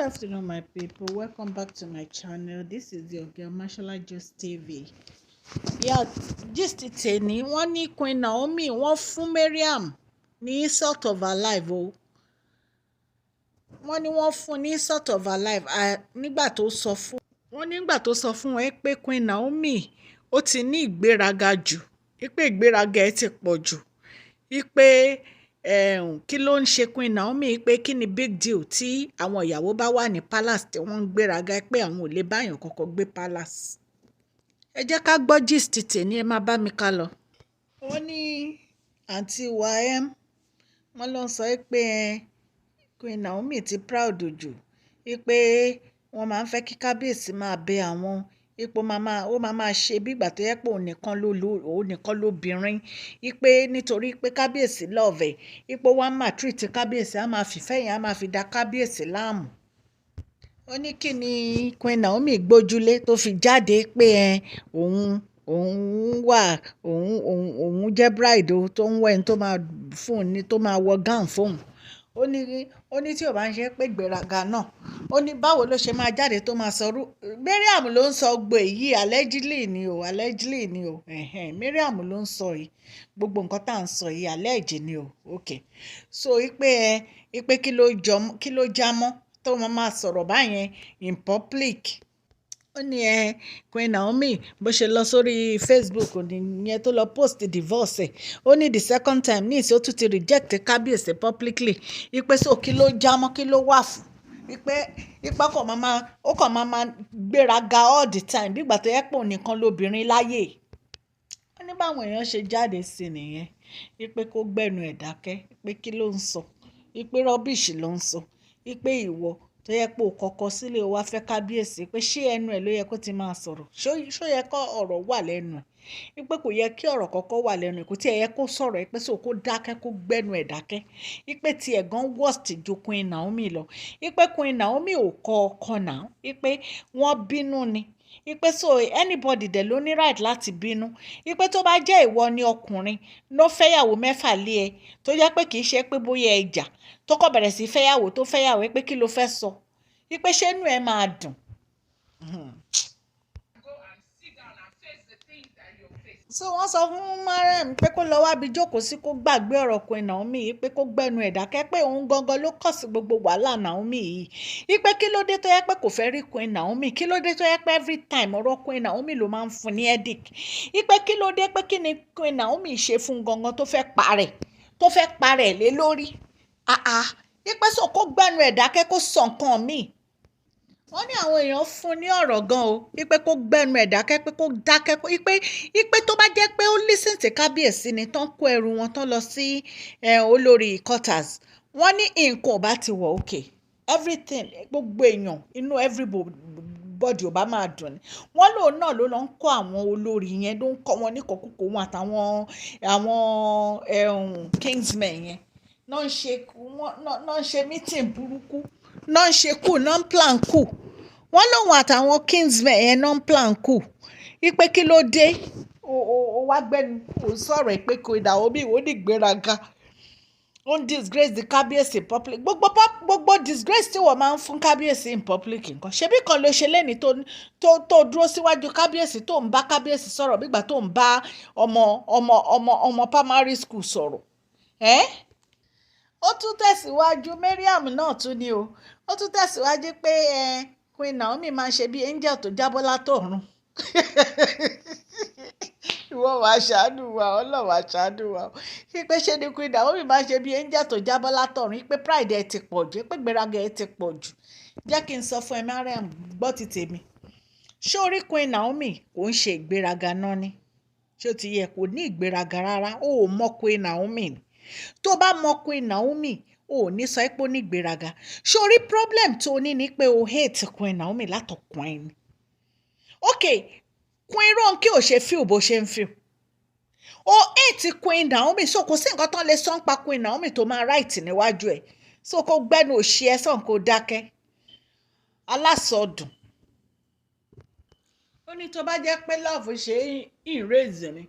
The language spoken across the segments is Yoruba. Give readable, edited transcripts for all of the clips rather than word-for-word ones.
Afternoon, my people. Welcome back to my channel. This is your girl Mashola Gist TV. Yeah, gist tèmi, wọ́n ní Queen Naomi, wọ́n fún Mariam ní insult of her life o. Wọ́n ní wọ́n fún ní insult of her life nígbà tó sọ fún wọ́n nígbà tó sọ fún wọn pé Queen Naomi ó ti ní ìgbéraga jù, wípé ìgbéraga ẹ̀ ti pọ̀ jù, wípé kí ló ń ṣe Queen Naomi, pé kí ni big deal tí àwọn ìyàwó bá wà ní palace tí wọ́n ń gbéraga, pé àwọn ò lè báyàn kankan gbé palace. Ẹ jẹ́ ká gbọ́ gist tèmi, ẹ má bá mi ká lọ. Wọ́n ní àǹtí wa m wọ́n ló ń sọ pé Queen Naomi ti proud jù, wípé wọ́n máa ń fẹ́ kí kábíyèsí máa bẹ àwọn ipò, ó máa máa ṣe bí ìgbà tó yẹ pé òun nìkan ló lo, òun nìkan lóbìnrin, wípé nítorí pé kábíyèsí love ẹ̀, ipò wa máa treat kábíyèsí, á máa fìfẹ́ yẹn, á máa fi da kábíyèsí láàmú. Ó ní kí ni Queen Naomi gbójúlé tó fi jáde pé ẹ òun òun wà, òun òun òun jẹ́ bride o, tó ń wẹ̀ ẹni tó máa fún un ní, tó máa wọ gown fóun. Ó ní tí ò bá ń ṣe pé ìgbéraga náà, ó ní báwo ló ṣe máa jáde tó máa sọ rú. Mariam ló ń sọ gbogbo èyí, allegedly ni o, allegedly ni o. Ẹ̀hẹn, Mariam ló ń sọ yìí, gbogbo nǹkan tá à ń sọ yìí, allege ni o. Okay, so ipe ẹ ipe kí ló jọ, kí ló já mọ́ tó máa máa sọ̀rọ̀ báyẹn in public? Ó ní ẹ Queen Naomi bó ṣe lọ sórí Facebook nìyẹn tó lọ post divorce ẹ̀. Ó ní the second time ní ìsìn, ó tún ti reject kábíyèsí publicly, ipe so kí ló já mọ́, kí ló wà fún ipe ipa kò máa máa, ó kàn máa máa gbéraga all the time bí ìgbà tó yẹ pé òun nìkan lóbìnrin láyé. Ó ní báwọn èèyàn ṣe jáde sí nìyẹn, wípé kó gbẹ́nu ẹ̀ dákẹ́, pé kí ló ń sọ, wípé rubbish ló ń sọ, wípé ìwọ tó yẹ pé o kọ́kọ́ sílé, o wá fẹ́ kábíyèsí, pé ṣé ẹnu ẹ̀ ló yẹ kó ti máa sọ̀rọ̀? Ṣó yẹ kó ọ̀rọ̀ wà lẹ́nu ẹ̀? Wípé kò yẹ kí ọ̀rọ̀ kọ́kọ́ wà lẹ́nu ẹ̀, kò tí ẹ yẹ kó sọ̀rọ̀ ẹ, pé so kó dákẹ́, kó gbẹ́nu ẹ̀ dákẹ́. Wípé tí ẹ̀ gan worst ju Queen Naomi lọ. Wípé Queen Naomi ò kọ ọkọ náà, wípé wọ́n bínú ni. Wípé so anybody dẹ̀ ló ní right láti bínú. Wípé tó bá jẹ́ ìwọ ni ọkùnrin ló fẹ́yàwó mẹ́fà lé ẹ, tó jẹ́ pé kì í ṣe pé bóyá ẹ jà, tó kọ̀ bẹ̀rẹ̀ sí fẹ́yàwó tó fẹ́yàwó, wípé kí ló fẹ́ sọ? Wípé ṣé inú ẹ máa dùn? Go and sit down and face the things that you're facing. So wọ́n sọ fún Mariam pé kó lọ wábi jókòó sí, kó gbàgbé ọ̀rọ̀ Queen Naomi yìí, pé kó gbẹ́nu ẹ̀ dákẹ́, pé òun gangan ló kọ̀ sí gbogbo wàhálà Naomi yìí. Wípé kí ló dé tó yẹ pé kò fẹ́ rí Queen Naomi? Kí ló dé tó yẹ pé every time ọ̀rọ̀ Queen Naomi ló máa ń fún ní headache? Wípé kí ló dé, pé kí ni Queen Naomi ṣe fún gangan tó fẹ́ parẹ́ lé lórí? Ah ah, wípé so kó gbẹ́nu ẹ̀ dákẹ́, kó sọ nǹkan míì. Wọ́n ní àwọn èèyàn fún ní ọ̀rọ̀ gan o, wípé kó gbẹ́nu ẹ̀ dákẹ́, pé kó dákẹ́, wípé tó bá jẹ́ pé ó listen sí kábíyèsí ni, tán kó ẹrù wọn tán lọ sí olórí quarters, wọ́n ní nǹkan ò bá ti wọ̀ okay, everything, gbogbo èèyàn, inú everybody ò bá máa dùn ni. Wọ́n lóun náà ló lọ ń kọ́ àwọn olórí yẹn, ló ń kọ́ wọn ní kọ̀kúkọ̀, wọn àtàwọn àwọn kingsmen yẹn náà ń ṣe meeting burúkú, náà ń ṣe coup, náà ń plan coup. Wọ́n lóun àtàwọn kingsmen yẹn náà ń plan coup. Wípé kí ló dé o wá gbẹ́nu ò sọ̀rọ̀ pé Queen Naomi ò ní ìgbéraga, ó ń disgrace the kábíyèsí in public. Gbogbo disgrace tí wọ́n máa ń fún kábíyèsí in public, nǹkan ṣebí kan ló ṣe lẹ́ni tó dúró síwájú kábíyèsí, tó ń bá kábíyèsí sọ̀rọ̀ bígbà tó ń bá ọmọ primary school sọ̀rọ̀ ẹ́. Ó tún tẹ̀síwájú, Mariam náà tún ni o, ó tún tẹ̀síwájú pé ẹ Queen Naomi máa ń ṣe bí angel tó jábọ́ látọ̀run. Ìwọ wàá ṣàánú wa, Ọlọ́run wàá ṣàánú wa. Pé ṣe ni Queen Naomi máa ń ṣe bí angel tó jábọ́ látọ̀run, pé pride ẹ ti pọ̀ jù, pé gbéraga ẹ ti pọ̀ jù. Jẹ́ kí n sọ fún ẹ, Mariam, gbọ́ ti tèmi. Ṣé orí Queen Naomi kò ń ṣe ìgbéraga náà ni? Ṣé ó ti yẹ kó ní ìgbéraga rárá? Ó ò mọ Queen Naomi ni. Tó bá mọ Queen Naomi, o ò ní sọ pé ó ní ìgbéraga. Ṣé orí problem tó ní ni pé o hate Queen Naomi látọkàn ẹ ni. Okay, Queen Ronke ò ṣe feel bó ṣe ń feel. O hate Queen Naomi, so kò sí nǹkan tán lè sọ ń pa Queen Naomi tó máa right níwájú ẹ̀. So kó gbẹ́nu òṣì ẹ sàn, kó dákẹ́, alásọdùn. Ó ní tó bá jẹ́ pé love ṣe erase ni,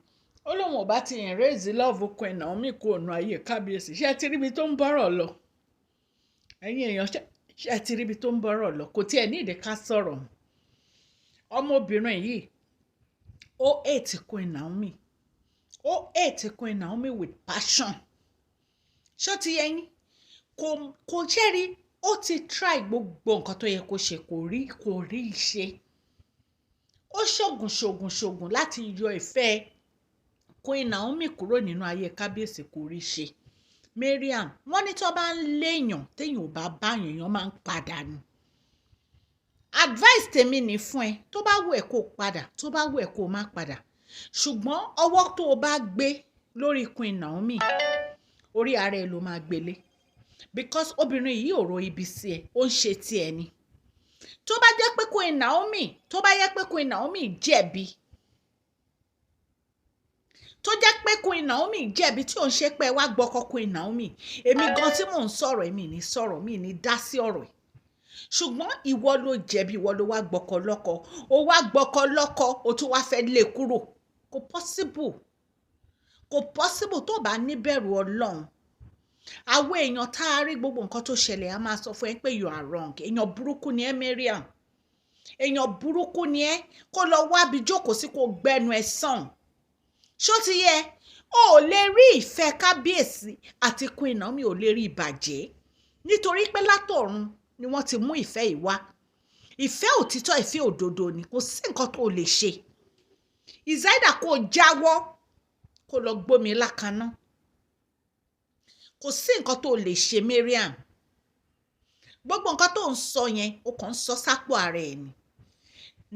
ó lóun ò bá ti erase love Queen Naomi kúrò nù ayé kábíyèsí. Ṣé ẹ ti ríbi tó ń bọ́rọ̀ lọ, ẹ̀yin èèyàn? Ṣé ẹ ti ríbi tó ń bọ́rọ̀ lọ? Kò tiẹ̀ ní ìdí ká sọ̀rọ̀ mọ́. Ọmọbìnrin yìí, ó hate Queen Naomi, ó hate Queen Naomi with passion. Ṣó ti yẹ yín? Kò ṣẹ́rí, ó ti try gbogbo nǹkan tó yẹ kó ṣe, kò rí ṣe. Ó ṣògùn, ṣògùn, ṣògùn láti yọ ìfẹ́ Queen Naomi kúrò nínú ayé kábíyèsí, kò rí ṣe. Mariam, wọ́n ní tó bá ń léèyàn, téèyàn ò bá báyàn, èèyàn máa ń padà ni. Advice tèmi ní fún ẹ, tó bá wù ẹ́ kó padà, tó bá wù ẹ́ kó má padà, ṣùgbọ́n ọwọ́ tó o bá gbé lórí Queen Naomi, orí ara ẹ ló máa gbélé, because obìnrin yìí ò ro ibi sí ẹ, ó ń ṣe tiẹ̀ ni. Tó bá jẹ́ pé Queen Naomi, tó bá yẹ pé Queen Naomi jẹ̀bi, tó jẹ́ pé Queen Naomi jẹ̀bi, tí ò ń ṣe pé wá gbọ́kọ Queen Naomi, èmi gan tí mò ń sọ̀rọ̀, èmi ní sọ̀rọ̀, mi ní dá sí ọ̀rọ̀ ẹ̀. Ṣùgbọ́n ìwọ ló jẹ̀bi, ìwọ ló wá gbọ́kọ lọ́kọ, ó wá gbọ́kọ lọ́kọ, ó tún wá fẹ́ lé kúrò. Kò possible, kò possible. Tó bá níbẹ̀rù Ọlọ́run, àwọn èèyàn tá a rí gbogbo nǹkan tó ṣẹlẹ̀, a máa sọ fún ẹ pé you are wrong. Èèyàn burúkú ni ẹ, Mariam, èèyàn burúkú ni ẹ. Kó lọ wábi jókòó sí, kó gbẹnu ẹ sàn. Ṣó ti yẹ? O ò lè rí ìfẹ́ kábíyèsí àti Queen Naomi, ò lè rí ìbàjẹ́, nítorí pé látọ̀run ni wọ́n ti mú ìfẹ́ yìí wá. Ìfẹ́ òtítọ́, ìfẹ́ òdodo ni. Kò sí nǹkan tó lè ṣe. Ìzáìdà kó jáwọ́, kó lọ gbómi lákaná. Kò sí nǹkan tó lè ṣe, Mariam. Gbogbo nǹkan tó ń sọ yẹn, ó kàn ń sọ sápò ara ẹ̀ ni.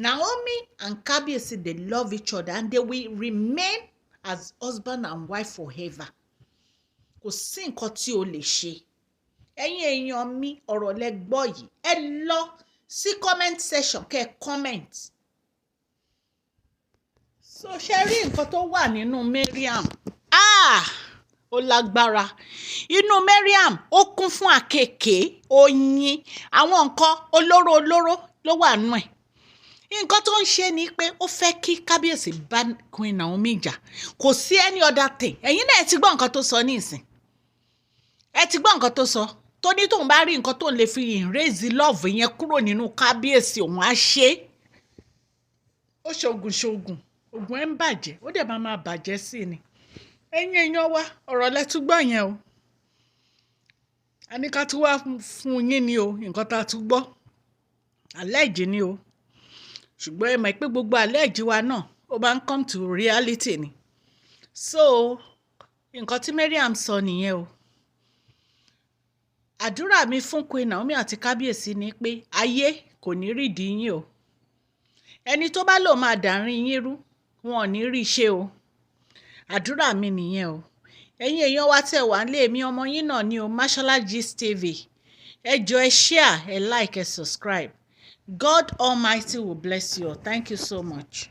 Naomi and Kabiyesi, they love each other and they will remain as husband and wife forever. Kò sí nǹkan tí o lè ṣe. Ẹ̀yin èèyàn mi, ọ̀rọ̀ lẹ gbọ́ yìí. Ẹ lọ sí comment section, kẹ́ ẹ comment. So ṣe rí nǹkan tó wà nínú Mariam? Ah, ó lágbára. Inú Mariam, ó kún fún àkekèé, oyin, àwọn nǹkan olóró olóró ló wà nínú ẹ̀. Nǹkan tó ń ṣe ni pé ó fẹ́ kí kábíyèsí bá Queen Naomi jà. Kò sí any other thing. Ẹ̀yin náà, ẹ ti gbọ́ nǹkan tó sọ nísìn. Ẹ ti gbọ́ nǹkan tó sọ, tó ní tóun bá rí nǹkan tó lè fi erase love yẹn kúrò nínú kábíyèsí, òun á ṣe é. Ó ṣoògùn, ṣoògùn, ògùn ẹ̀ ń bàjẹ́, ó dẹ̀ máa máa bàjẹ́ sí ni. Ẹ̀yin èèyàn wa, ọ̀rọ̀ lẹ tún gbọ́ yẹn o. A ní ká tún wá fún yín ni o. Nǹkan tá a tún gbọ́, allege ni o, ṣùgbọ́n ẹ mọ̀ pé gbogbo allege wa náà, ó bá ń come to reality ni. So nǹkan tí Mariam sọ nìyẹn o. Àdúrà mi fún Queen Naomi àti kábíyèsí ni pé ayé kò ní rídìí yín o. Ẹni tó bá lò máa dàrin yín rú, wọn ò ní rí ṣe o. Àdúrà mi nìyẹn o. Ẹ̀yin èèyàn wa tẹ̀ wá nílé mi, ọmọ yín náà ní o, Mashola Gist TV. Ẹ jọ̀ọ́, ẹ share, ẹ like, ẹ subscribe. God Almighty will bless you all. Thank you so much.